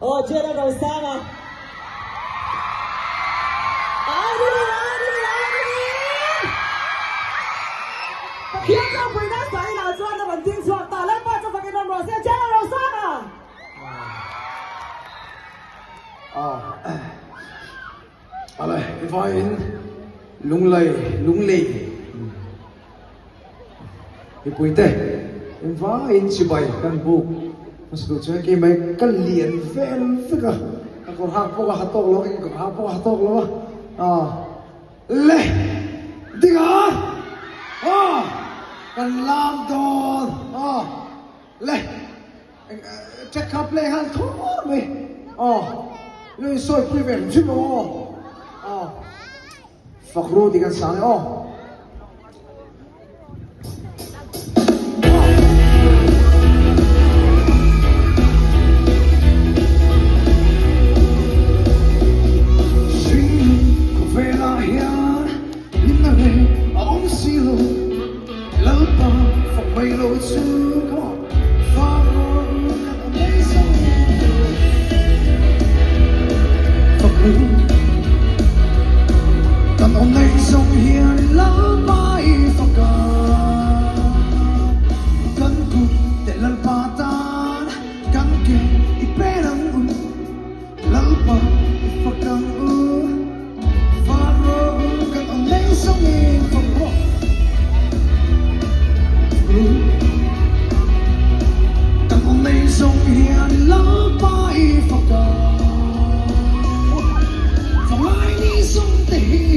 Aw General Rosanga. Irene, Irene, Irene! Pathian ropui nasa inah chuan a rawn ding chhuak ta. Lalpa chu fakin rawn rawh se, General Rosanga! Ale, i vaiin lunglei, lunglei mipuite in vaiin chibai kan buk hmasa duh chuan kei mai ka lian vel vek a, ka kawr hak pawh ka ha tawk lo a, ka kawr hak pawh ka ha tawk lo a, ah le ding a, ah kan lam dawn ah le. Check kha play han thur mai aw lo in sawi pui ve hrim hrim lo aw aw fak ru ti kan sang e aw. Khawvelah hian hlimna reng a awm si lo. Lalpa fak mai lo chu Kan awm nei zawng hian Lalpa i fak a, Kan kut te Lalpa tan kan ke i pen ang u, Lalpa i fak ang u. Van rawh u kan awm nei zawngin fak rawh u. Kan awm nei zawng hian Lalpa i fak a. Fangai ni zawng te hi.